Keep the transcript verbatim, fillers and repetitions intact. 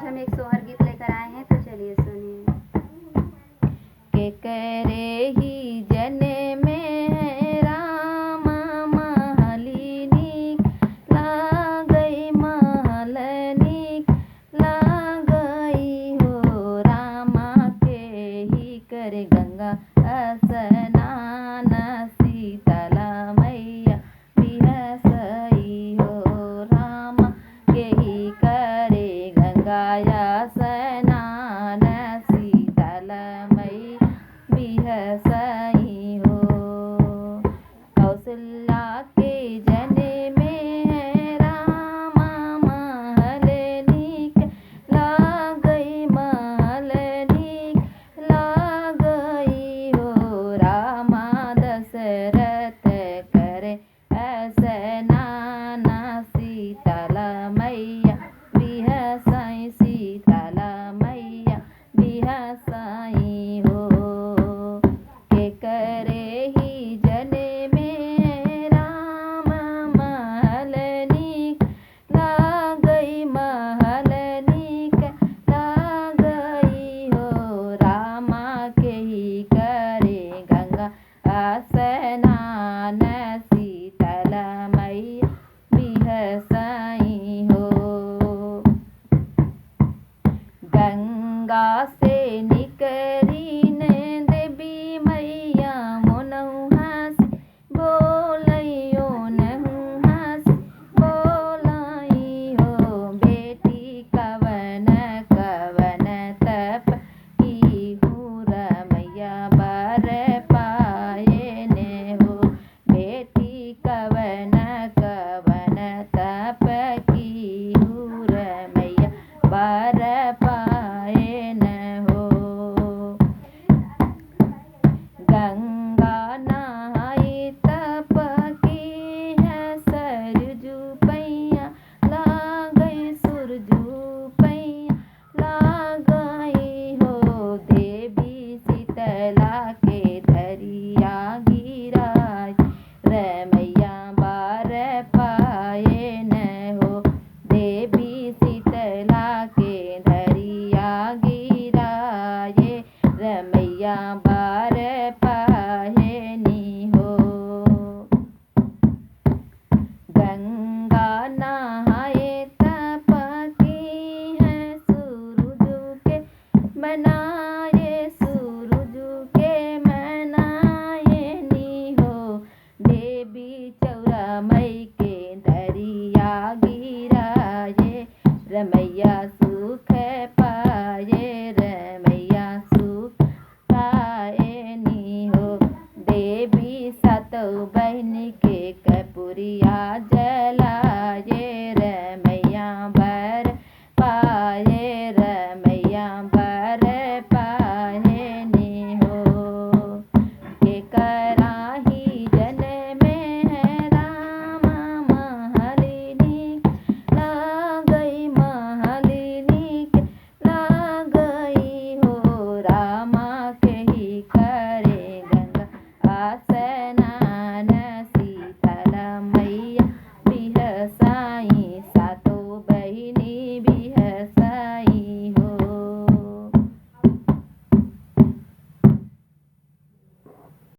हम एक सोहर गीत लेकर आए हैं, तो चलिए सुनिए। केकरे ही जने में राम महलिनी लागई महलनी लागई हो रामा के ही करे गंगा स्नान शीतला मैया बिहसई हो रामा के ही करे गंगा स्नान शीतला मैया बिहसई हो। कौशल्या के जने में रामा महलनी लागई महलनी लागई हो रामा दशरथ करे स्नान शीतला मैया बिहसई शीतला मैया बिहसई हो। केकरे ही जने में राम महलनी लागई महलनी लागई हो रामा के ही करे गंगा स्नान शीतला मैया बिहसई हो। गंगा से निकरी ने देवी मैया मोनौहा से बोलई ओनहुआ से बोलई हो बेटी कवन कवन तप कीहू रमैया बर पाएन हो। बेटी कवन कवन तप कीहू रमैया बर पाएन हो। गंगा नहाई तप कीहै सरजू पैया लागई सुरजू पैया लागई हो देवी शीतला के धरिया गिराई रमैया बर पाएन हो। देवी शीतला के धरिया गिराए रमैया बर पाएन हो। गंगा नहाए तप कीहै सुरुजु के मनाए सुरुजु के मनाएन हो। देवी चौरा मई के धरिया गिराए रमैया सुख